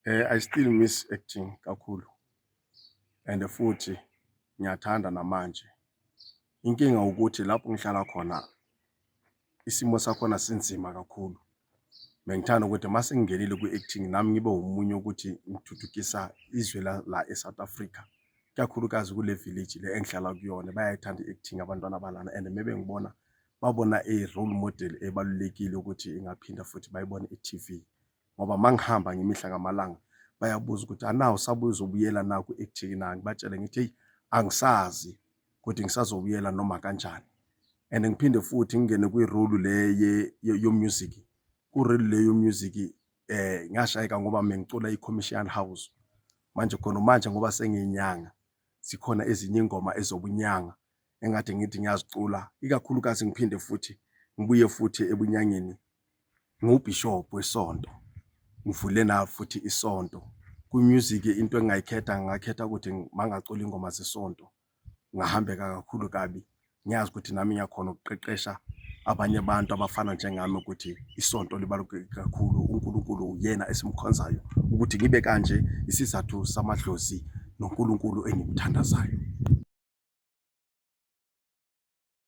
I still miss acting kakhulu and futhi ngiyathanda namanje. Inkinga ukuthi lapho ngihlala khona isimo sakhona sinzima kakhulu. Bengithanda ukuthi uma sengingenile kwi-acting nami ngibe omunye ukuthi ngithuthukisa izwe la e-South Africa, ikakhulukazi kule village le engihlala kuyona. Bayayithanda i-acting abantwana balana and mebengibona babona i-role model ebalulekile ukuthi ingaphinda futhi bayibone e-T_V. Ngoba uma ngihamba ngemihla ngamalanga bayabuza ukuthi anawu usabuzobuyela na kwi-acting na? Ngibatshele ngithi eyi angisazi kodwa ngisazobuyela noma kanjani. And ngiphinde futhi ngingene kwi-role le yo-music. Ku-role le yo-music ngashayeka ngoba bengicula i-commercial house. Manje khona manje ngoba sengiyinyanga zikhona ezinye iy'ngoma ezobunyanga engathi ngithi ngiyazicula, ikakhulukazi ngiphinde futhi ngibuye futhi ebunyangeni ngiwubhishobhi wesonto, ngivule na futhi isonto. Kwi-music into engingayikhetha ngingakhetha ukuthi mangacula iy'ngoma zesonto ngingahambeka kakhulu kabi. Ngiyazi ukuthi nami ngiyakhona ukuqeqesha abanye abantu abafana njengami ukuthi isonto libaluleke kakhulu, uNkulunkulu uyena esimkhonzayo. Ukuthi ngibe kanje isizathu samadlozi noNkulunkulu engimthandazayo.